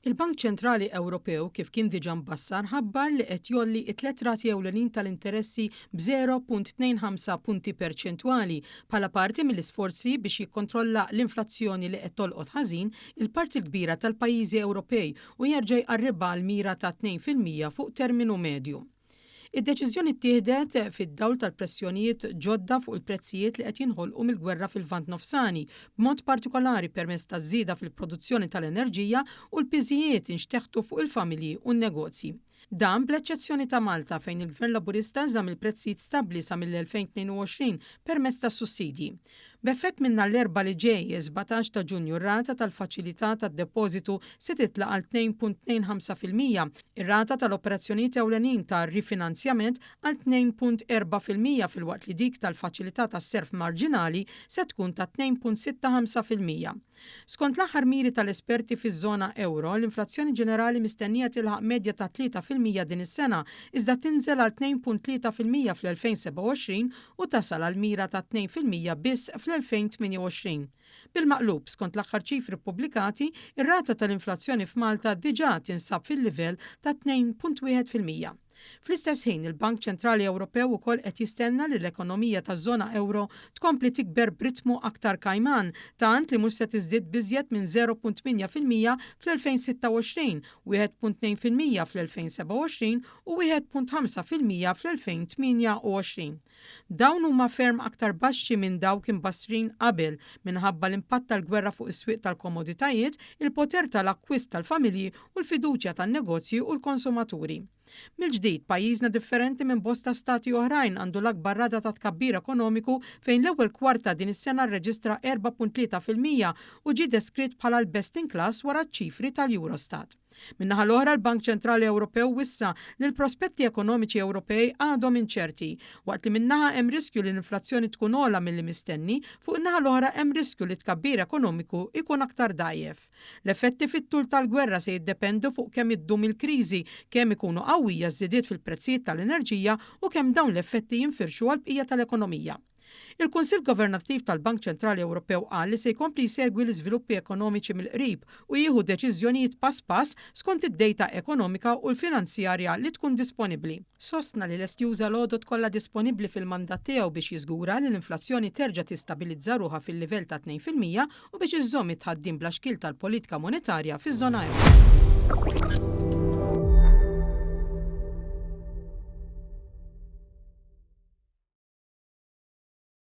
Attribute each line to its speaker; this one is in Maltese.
Speaker 1: Il-Bank Ċentrali Ewropew, kif kien diġà mbassar, ħabbar li qed jgħolli t-tlett rati ewlenin tal-interessi b'0.25 punti perċentwali bħala parti mill-isforzi biex jikkontrolla l-inflazzjoni li qed tolqot ħażin il-parti l-kbira tal-pajjiżi Ewropej u jerġa' jqarribha għall-mira ta' 2% fuq terminu medju. Id-deċiżjoni ttieħdet fid-dawl tal-pressjonijiet ġodda fuq il-prezzijiet li qed jinħolqu mill-gwerra fil-Lvant Nofsani, b'mod partikolari permezz taż-żieda fil-produzzjoni tal-enerġija u l-piżijiet inxteħtu fuq il-familji u n-negozji. Dan bl-eċċezzjoni ta' Malta fejn il-Gvern Laburista żamm il-prezzijiet stabbli sa mill-2022 permezz tas-sussidji. B'effett minn nhar l-Erbgħa li ġej, 17 ta' Ġunju r-rata tal-faċilità tad-depożitu se titla' għal 2.25%, ir-rata tal-operazzjonijiet ewlenin ta' rifinanzjament għal 2.4% filwaqt li dik tal-faċilità tas-self marġinali se tkun ta' 2.65%. Skont l-aħħar miri tal-esperti fiż-żona ewro, l-inflazzjoni ġenerali mistennija tilħaq medja ta' 3% din is-sena, iżda tinżel għal 2.3% fl-2027 u tasal għal mira ta' 2% biss fl-2028. Bil-maqlub, skont l-aħħar ċifri ppubblikati, ir-rata tal-inflazzjoni f'Malta diġà tinsab fil-livell ta' 2.1%. Fl-istess ħin, il-Bank Ċentrali Ewropew ukoll qed jistenna li l-ekonomija taż-żona ewro tkompli tikber b'ritmu aktar kajman, tant li mhux se tiżdied b'iżjed minn 0.8% fl-2026, 1.2% fl-2027 u 1.5% fl-2028. Dawn huma ferm aktar baxxi minn dawk imbassrin qabel minħabba l-impatt tal-gwerra fuq is-swieq tal-komoditajiet, il-poter tal-akkwist tal-familji u l-fiduċja tan-negozji u l-konsumaturi. Mill-ġdid, pajjiżna differenti minn bosta stati oħrajn għandu l-akbar rata ta' tkabbir ekonomiku fejn l-ewwel kwart ta' din is-sena rreġistra 4.3% u ġie deskritt bħala l-best in class wara ċ-ċifri tal-Eurostat. Min-naħa l-oħra, l-Bank Ċentrali Ewropew wissa li l-prospetti ekonomiċi Ewropej għadhom inċerti. Waqt li minn naħa hemm riskju li l-inflazzjoni tkun ogħla milli mistenni, fuq in-naħa l-oħra hemm riskju li t-tkabbir ekonomiku jkun aktar dgħajjef. L-effetti fit-tul tal-gwerra se jiddependu fuq kemm iddum il-kriżi, kemm ikunu qawwija ż-żidiet fil-prezzijiet tal-enerġija u kemm dawn l-effetti jinfirxu għall-bqija tal-ekonomija. Il-Kunsill Governattiv tal-Bank Ċentrali Ewropew qal li se jkompli jsegwi l-iżviluppi ekonomiċi mill-qrib u jieħu deċiżjonijiet pass pass skont id-dejta ekonomika u l-finanzjarja li tkun disponibbli. Sostna li lest juża l-għodod kollha disponibbli fil-mandat tiegħu biex jiżgura li l-inflazzjoni terġa' tistabilizza ruħha fil-livell ta' 2% u biex iżżomm it-tħaddim bla xkiel tal-politika monetarja fiż-żona ewro.